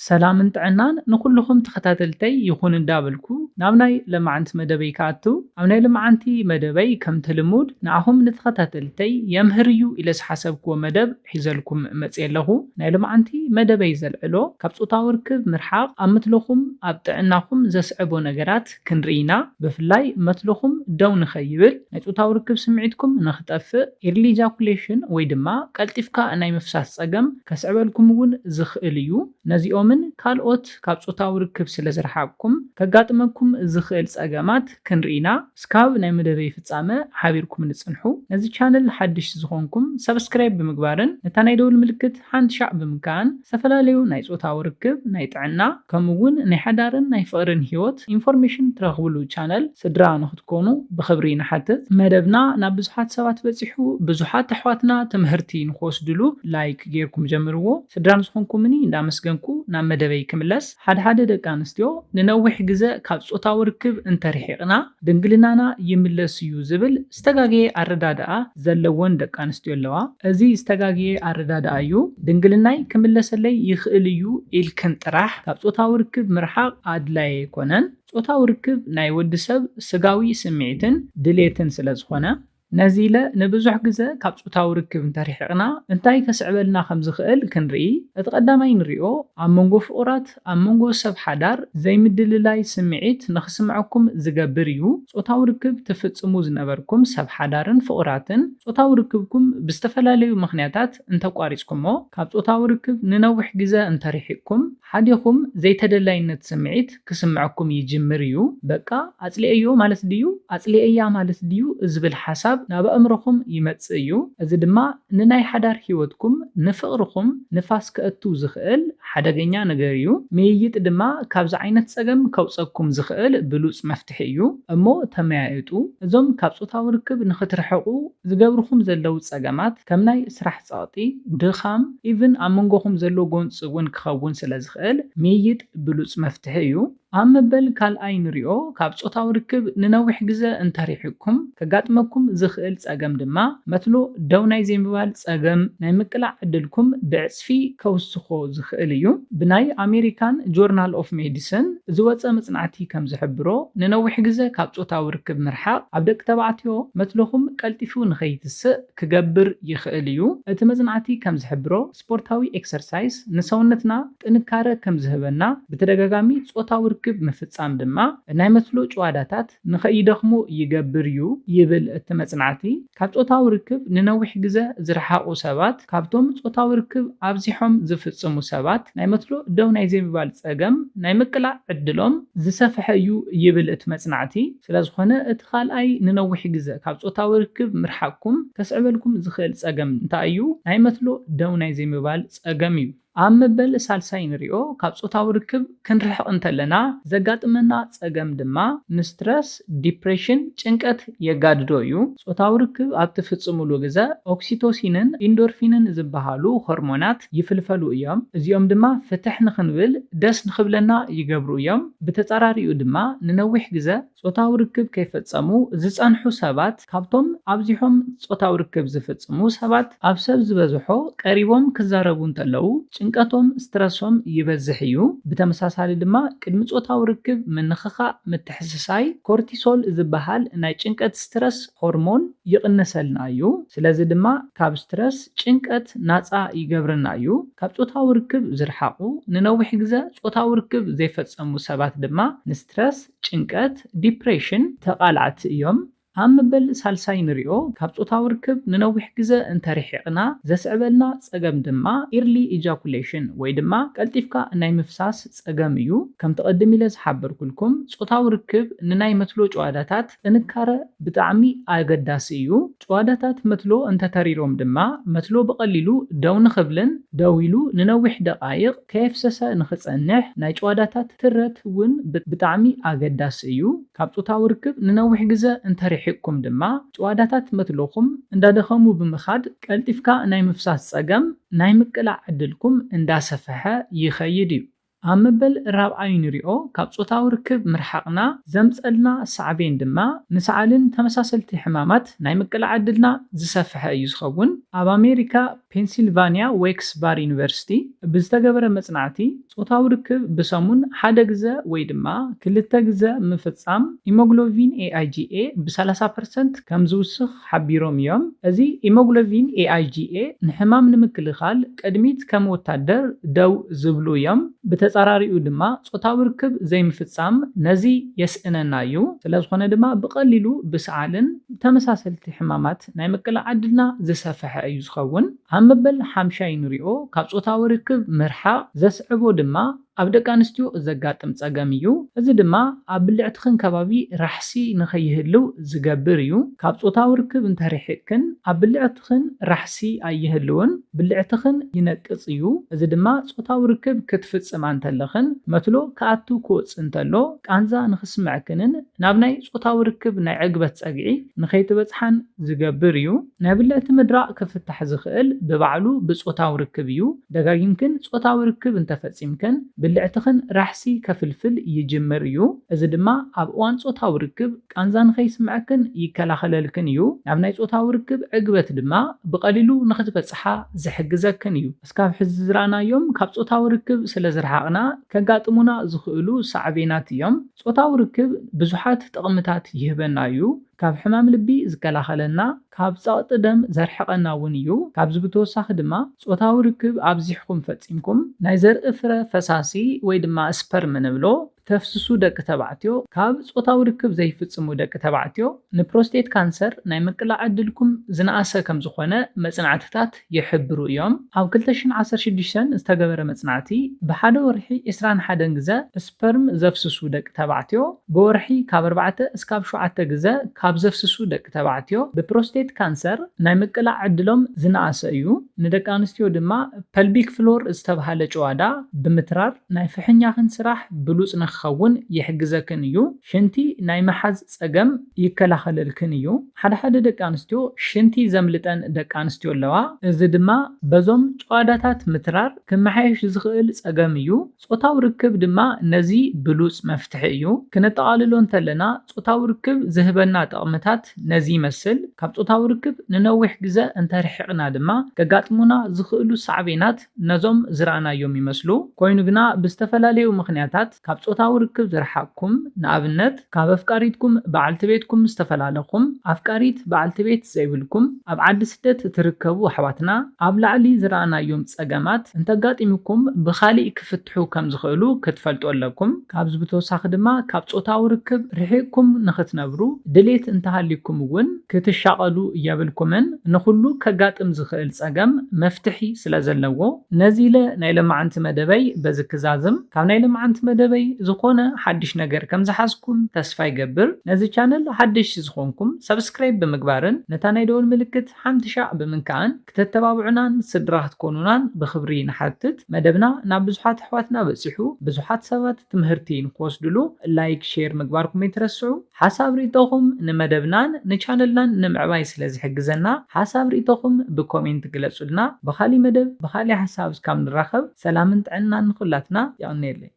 ሰላምን ጥዕናን ንኹልኹም ተኸታተልተይ ይኹን እንዳበልኩ ናብ ናይ ለማዓንቲ መደበይ ክኣቱ። ኣብ ናይ ለማዓንቲ መደበይ ከምቲ ልሙድ ንኣኹም ንተኸታተልተይ የምህር እዩ ኢለ ዝሓሰብክዎ መደብ ሒዘልኩም መፅየ ኣለኹ። ናይ ለማዓንቲ መደበይ ዘልዕሎ ካብ ጾታዊ ርክብ ምርሓቕ ኣብ ምትለኹም ኣብ ጥዕናኹም ዘስዕቦ ነገራት ክንርኢ ኢና። ብፍላይ መትለኹም ደው ንኸይብል ናይ ጾታዊ ርክብ ስምዒትኩም ንኽጠፍእ፣ early ejaculation ወይ ድማ ቀልጢፍካ ናይ ምፍሳስ ጸገም ከስዕበልኩም እውን ዝኽእል እዩ። ነዚኦምን ካልኦት ካብ ጾታዊ ርክብ ስለ ዝረሓቕኩም ከጋጥመኩም ዝኽእል ጸገማት ክንርኢ ኢና። እስካብ ናይ መደበይ ፍጻመ ሓቢርኩም ንጽንሑ። ነዚ ቻነል ሓድሽ ዝኾንኩም ሰብስክራይብ ብምግባርን ነታ ናይ ደውል ምልክት ሓንቲ ሻዕ ብምንካን ዝተፈላለዩ ናይ ጾታዊ ርክብ፣ ናይ ጥዕና፣ ከምኡ እውን ናይ ሓዳርን ናይ ፍቕርን ህይወት ኢንፎርሜሽን ትረኽብሉ ቻነል ስድራ ንኽትኮኑ ብኽብሪ ንሓትት። መደብና ናብ ብዙሓት ሰባት በጺሑ፣ ብዙሓት ኣሕዋትና ትምህርቲ ንኽወስድሉ ላይክ ጌርኩም ጀምርዎ። ስድራ ንዝኾንኩምኒ እንዳመስገንኩ ናብ መደበይ ክምለስ። ሓደ ሓደ ደቂ ኣንስትዮ ንነዊሕ ግዘ ካብ ጾታዊ ርክብ እንተርሒቕና ድንግልናና ይምለስ እዩ ዝብል ዝተጋገየ ኣረዳድኣ ዘለወን ደቂ ኣንስትዮ ኣለዋ። እዚ ዝተጋገየ ኣረዳድኣ እዩ። ድንግልናይ ክምለሰለይ ይኽእል እዩ ኢልክን ጥራሕ ካብ ጾታዊ ርክብ ምርሓቕ ኣድላዪ ኣይኮነን። ጾታዊ ርክብ ናይ ወዲ ሰብ ስጋዊ ስምዒትን ድሌትን ስለ ዝኾነ፣ ነዚ ኢለ ንብዙሕ ግዘ ካብ ጾታዊ ርክብ እንተርሒቕና እንታይ ከስዕበልና ከም ዝኽእል ክንርኢ። እቲ ቀዳማይ ንሪኦ ኣብ መንጎ ፍቑራት፣ ኣብ መንጎ ሰብ ሓዳር ዘይምድልላይ ስምዒት ንኽስምዐኩም ዝገብር እዩ። ጾታዊ ርክብ ትፍጽሙ ዝነበርኩም ሰብ ሓዳርን ፍቑራትን ጾታዊ ርክብኩም ብዝተፈላለዩ ምኽንያታት እንተቋሪጽኩሞ፣ ካብ ጾታዊ ርክብ ንነዊሕ ግዘ እንተርሒቕኩም፣ ሓዲኹም ዘይተደላይነት ስምዒት ክስምዐኩም ይጅምር እዩ። በቃ ኣጽሊኤዮ ማለት ድዩ? ኣጽሊኤያ ማለት ድዩ? ዝብል ሓሳብ ናብ ኣእምሮኹም ይመጽእ እዩ። እዚ ድማ ንናይ ሓዳር ህይወትኩም፣ ንፍቕርኹም ንፋስ ከእቱ ዝኽእል ሓደገኛ ነገር እዩ። ምይይጥ ድማ ካብዚ ዓይነት ጸገም ከውጸኩም ዝኽእል ብሉጽ መፍትሒ እዩ። እሞ ተመያየጡ። እዞም ካብ ጾታዊ ርክብ ንኽትርሕቑ ዝገብርኹም ዘለዉ ጸገማት ከም ናይ ስራሕ ጸቕጢ፣ ድኻም፣ ኢቭን ኣብ መንጎኹም ዘሎ ጎንጺ እውን ክኸውን ስለ ዝኽእል ምይይጥ ብሉጽ መፍትሒ እዩ። ኣብ መበል ካልኣይ ንሪኦ ካብ ጾታዊ ርክብ ንነዊሕ ግዘ እንተሪሒቕኩም ከጋጥመኩም ዝኽእል ጸገም ድማ መትሎ ደው ናይ ዘይምባል ጸገም ናይ ምቅላዕ ዕድልኩም ብዕጽፊ ከውስኾ ዝኽእል እዩ። ብናይ ኣሜሪካን ጆርናል ኦፍ ሜዲሲን ዝወጸ መጽናዕቲ ከም ዝሕብሮ ንነዊሕ ግዘ ካብ ጾታዊ ርክብ ምርሓቕ ኣብ ደቂ ተባዕትዮ መትሎኹም ቀልጢፉ ንኸይትስእ ክገብር ይኽእል እዩ። እቲ መጽናዕቲ ከም ዝሕብሮ ስፖርታዊ ኤክሰርሳይስ ንሰውነትና ጥንካረ ከም ዝህበና፣ ብተደጋጋሚ ጾታዊ ርክብ ምፍጻም ድማ ናይ መትሎ ጭዋዳታት ንኸይደኽሙ ይገብር እዩ ይብል እቲ መጽናዕቲ። ካብ ጾታዊ ርክብ ንነዊሕ ግዘ ዝረሓቑ ሰባት ካብቶም ጾታዊ ርክብ ኣብዚሖም ዝፍጽሙ ሰባት ናይ መትሎ ደው ናይ ዘይምባል ጸገም ናይ ምቅላዕ ዕድሎም ዝሰፍሐ እዩ ይብል እቲ መጽናዕቲ። ስለ ዝኾነ እቲ ካልኣይ ንነዊሕ ግዘ ካብ ጾታዊ ርክብ ምርሓቕኩም ከስዕበልኩም ዝኽእል ጸገም እንታይ እዩ? ናይ መትሎ ደው ናይ ዘይምባል ጸገም እዩ። ኣብ መበል ሳልሳይ ንሪኦ ካብ ጾታዊ ርክብ ክንርሕቕ እንተለና ዘጋጥመና ጸገም ድማ ንስትረስ፣ ዲፕሬሽን፣ ጭንቀት የጋድዶ እዩ። ጾታዊ ርክብ ኣብ ትፍጽሙሉ ግዘ ኦክሲቶሲንን ኢንዶርፊንን ዝበሃሉ ሆርሞናት ይፍልፈሉ እዮም። እዚኦም ድማ ፍትሕ ንኽንብል ደስ ንኽብለና ይገብሩ እዮም። ብተጻራሪኡ ድማ ንነዊሕ ግዘ ጾታዊ ርክብ ከይፈጸሙ ዝጸንሑ ሰባት ካብቶም ኣብዚሖም ጾታዊ ርክብ ዝፍጽሙ ሰባት ኣብ ሰብ ዝበዝሖ ቀሪቦም ክዛረቡ እንተለዉ ጭንቀቶም፣ ስትረሶም ይበዝሕ እዩ። ብተመሳሳሊ ድማ ቅድሚ ጾታዊ ርክብ ምንኽኻእ፣ ምትሕስሳይ፣ ኮርቲሶል ዝበሃል ናይ ጭንቀት ስትረስ ሆርሞን ይቕንሰልና እዩ። ስለዚ ድማ ካብ ስትረስ፣ ጭንቀት ናጻ ይገብረና እዩ። ካብ ጾታዊ ርክብ ዝረሓቑ ንነዊሕ ግዘ ጾታዊ ርክብ ዘይፈጸሙ ሰባት ድማ ንስትረስ፣ ጭንቀት፣ ዲፕሬሽን ተቓላዕቲ እዮም። ኣብ መበል ሳልሳይ ንሪኦ ካብ ጾታዊ ርክብ ንነዊሕ ግዘ እንተርሒቕና ዘስዕበልና ጸገም ድማ ኢርሊ ኢጃኩሌሽን ወይ ድማ ቀልጢፍካ ናይ ምፍሳስ ጸገም እዩ። ከምቲ ቅድም ኢለ ዝሓበርኩልኩም ጾታዊ ርክብ ንናይ መትሎ ጭዋዳታት ጥንካረ ብጣዕሚ ኣገዳሲ እዩ። ጭዋዳታት መትሎ እንተተሪሮም ድማ መትሎ ብቐሊሉ ደው ንኽብልን ደው ኢሉ ንነዊሕ ደቓይቕ ከየፍሰሰ ንኽጸንሕ ናይ ጭዋዳታት ትረት እውን ብ-፣ ብጣዕሚ ኣገዳሲ እዩ። ካብ ጾታዊ ርክብ ንነዊሕ ግዘ እንተርሒቕኩም ድማ ጭዋዳታት መትሎኹም እንዳደኸሙ ብምኻድ ቀልጢፍካ ናይ ምፍሳስ ጸገም ናይ ምቅላዕ ዕድልኩም እንዳሰፈሐ ይኸይድ እዩ። ኣብ መበል ራብዓይ ንሪኦ ካብ ጾታዊ ርክብ ምርሓቕና ዘምጸልና ሳዕቤን ድማ ንሰዓልን ተመሳሰልቲ ሕማማት ናይ ምቅላዕ ዕድልና ዝሰፍሐ እዩ ዝኸውን። ኣብ ኣሜሪካ ፔንሲልቫኒያ ዌክስ ባር ዩኒቨርሲቲ ብዝተገበረ መጽናዕቲ ጾታዊ ርክብ ብሰሙን ሓደ ግዘ ወይ ድማ ክልተ ግዘ ምፍጻም ኢሞግሎቪን ኤኣይጂኤ ብ30 ፐርሰንት ከም ዝውስኽ ሓቢሮም እዮም። እዚ ኢሞግሎቪን ኤኣይጂኤ ንሕማም ንምክልኻል ቅድሚት ከም ወታደር ደው ዝብሉ እዮም። ብተጻራሪኡ ድማ ጾታዊ ርክብ ዘይምፍጻም ነዚ የስእነና እዩ። ስለዝኾነ ድማ ብቐሊሉ ብሰዓልን ተመሳሰልቲ ሕማማት ናይ ምቅላዕ ዕድልና ዝሰፈሐ እዩ ዝኸውን። ኣብ መበል ሓምሻይ ንሪኦ ካብ ጾታዊ ርክብ ምርሓቕ ዘስዕቦ ድማ ኣብ ደቂ ኣንስትዮ ዘጋጥም ጸገም እዩ። እዚ ድማ ኣብ ብልዕትኽን ከባቢ ራሕሲ ንኸይህልው ዝገብር እዩ። ካብ ጾታዊ ርክብ እንተርሒቕክን ኣብ ብልዕትኽን ራሕሲ ኣይህልውን፣ ብልዕትኽን ይነቅጽ እዩ። እዚ ድማ ጾታዊ ርክብ ክትፍጽማ እንተለኽን መትሎ ክኣቱ ክወጽእ እንተሎ ቃንዛ ንኽስምዐክንን ናብ ናይ ጾታዊ ርክብ ናይ ዕግበት ጸግዒ ንኸይትበጽሓን ዝገብር እዩ። ናይ ብልዕቲ ምድራቕ ክፍታሕ ዝኽእል ብባዕሉ ብጾታዊ ርክብ እዩ። ደጋጊምክን ጾታዊ ርክብ እንተፈጺምክን ብልዕትኽን ራሕሲ ከፍልፍል ይጅምር እዩ። እዚ ድማ ኣብ እዋን ጾታዊ ርክብ ቃንዛ ንኸይስምዐክን ይከላኸለልክን እዩ። ናብ ናይ ጾታዊ ርክብ ዕግበት ድማ ብቐሊሉ ንኽትበጽሓ ዝሕግዘክን እዩ። እስካብ ሕዚ ዝረኣናዮም ካብ ጾታዊ ርክብ ስለ ዝረሓቕና ከጋጥሙና ዝኽእሉ ሳዕቤናት እዮም። ጾታዊ ርክብ ብዙሓት ጥቕምታት ይህበና እዩ። ካብ ሕማም ልቢ ዝከላኸለና፣ ካብ ጸቕጢ ደም ዘርሕቐና እውን እዩ። ካብዚ ብተወሳኺ ድማ ጾታዊ ርክብ ኣብዚሕኩም ፈጺምኩም ናይ ዘርኢ ፍረ ፈሳሲ ወይ ድማ ስፐርም ንብሎ ተፍስሱ ደቂ ተባዕትዮ ካብ ጾታዊ ርክብ ዘይፍጽሙ ደቂ ተባዕትዮ ንፕሮስቴት ካንሰር ናይ ምቅላዕ ዕድልኩም ዝነኣሰ ከም ዝኾነ መጽናዕትታት ይሕብሩ እዮም። ኣብ ክልተ ሽሕን ዓሰርተ ሽዱሽተን ዝተገበረ መጽናዕቲ ብሓደ ወርሒ ዕስራን ሓደን ግዘ ስፐርም ዘፍስሱ ደቂ ተባዕትዮ ብወርሒ ካብ ኣርባዕተ እስካብ ሸውዓተ ግዘ ካብ ዘፍስሱ ደቂ ተባዕትዮ ብፕሮስቴት ካንሰር ናይ ምቅላዕ ዕድሎም ዝነኣሰ እዩ። ንደቂ ኣንስትዮ ድማ ፐልቢክ ፍሎር ዝተብሃለ ጭዋዳ ብምትራር ናይ ፍሕኛኽን ስራሕ ብሉጽ ንክኸውን ይሕግዘክን እዩ። ሽንቲ ናይ ምሓዝ ጸገም ይከላኸለልክን እዩ። ሓደ ሓደ ደቂ ኣንስትዮ ሽንቲ ዘምልጠን ደቂ ኣንስትዮ ኣለዋ። እዚ ድማ በዞም ጭዋዳታት ምትራር ክመሓየሽ ዝኽእል ጸገም እዩ። ጾታዊ ርክብ ድማ ነዚ ብሉጽ መፍትሒ እዩ። ክነጠቓልሎ እንተለና ጾታዊ ርክብ ዝህበና ጥቕምታት ነዚ ይመስል። ካብ ጾታዊ ርክብ ንነዊሕ ግዘ እንተርሒቕና ድማ ከጋጥሙና ዝኽእሉ ሳዕቤናት ነዞም ዝረኣናዮም ይመስሉ። ኮይኑ ግና ብዝተፈላለዩ ምኽንያታት ካብ ጾታዊ ርክብ ዝረሓቕኩም፣ ንኣብነት ካብ ኣፍቃሪትኩም፣ በዓልቲ ቤትኩም ምስ ተፈላለኹም፣ ኣፍቃሪት፣ በዓልቲ ቤት ዘይብልኩም፣ ኣብ ዓዲ ስደት እትርከቡ ኣሕዋትና ኣብ ላዕሊ ዝረኣናዮም ጸገማት እንተጋጢሙኩም ብኻሊእ ክፍትሑ ከም ዝኽእሉ ክትፈልጡ ኣለኩም። ካብዚ ብተወሳኺ ድማ ካብ ጾታዊ ርክብ ርሒቕኩም ንኽትነብሩ ድሌት እንተሃልይኩም እውን ክትሻቐሉ የብልኩምን። ንኹሉ ከጋጥም ዝኽእል ጸገም መፍትሒ ስለ ዘለዎ ነዚ ኢለ ናይ ለማዓንቲ መደበይ በዚ ክዛዝም። ካብ ናይ ለማዓንቲ መደበይ ዝኾነ ሓድሽ ነገር ከም ዝሓዝኩም ተስፋ ይገብር። ነዚ ቻነል ሓድሽ ዝኾንኩም ሰብስክራይብ ብምግባርን ነታ ናይ ደወል ምልክት ሓንቲ ሻዕ ብምንካእን ክተተባብዑናን ስድራ ክትኮኑናን ብኽብሪ ንሓትት። መደብና ናብ ብዙሓት ኣሕዋትና በጺሑ ብዙሓት ሰባት ትምህርቲ ንክወስድሉ ላይክ፣ ሼር ምግባርኩም ኣይትረስዑ። ሓሳብ ርእይቶኹም ንመደብናን ንቻነልናን ንምዕባይ ስለ ዝሕግዘና ሓሳብ ርእይቶኹም ብኮሜንት ግለጹልና። ብኻሊእ መደብ ብኻሊእ ሓሳብ እስካብ ንራኸብ ሰላምን ጥዕናን ንኹላትና። የቐንየለይ።